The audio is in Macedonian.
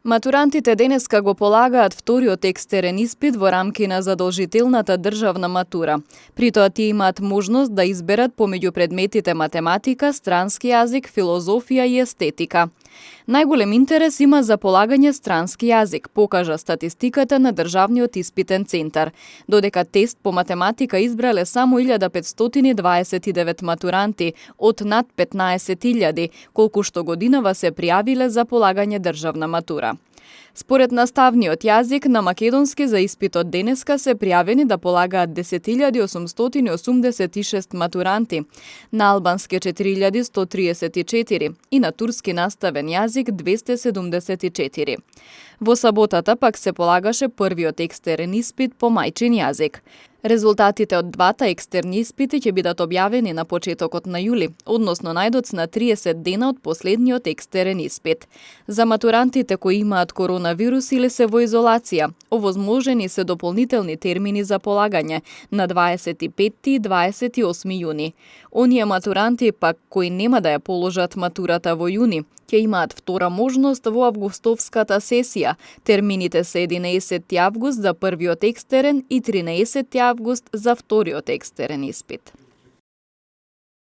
Матурантите денеска го полагаат вториот екстерен испит во рамки на задолжителната државна матура. При тоа тие имаат можност да изберат помеѓу предметите математика, странски јазик, филозофија и естетика. Најголем интерес има за полагање странски јазик, покажа статистиката на Државниот испитен центар, додека тест по математика избрале само 1529 матуранти од над 15.000, колку што годинава се пријавиле за полагање државна матура. Според наставниот јазик на македонски за испитот денеска се пријавени да полагаат 10.886 матуранти, на албански 4.134 и на турски наставен јазик 274. Во саботата пак се полагаше првиот екстерен испит по мајчин јазик. Резултатите од двата екстерни испити ќе бидат објавени на почетокот на јули, односно најдоцна 30 дена од последниот екстерен испит. За матурантите кои имаат коронавирус или се во изолација, овозможени се дополнителни термини за полагање на 25 и 28 јуни. Оние матуранти пак кои нема да ја положат матурата во јуни, ќе имаат втора можност во августовската сесија. Термините се 11 август за првиот екстерен и 13 август за вториот екстерен испит.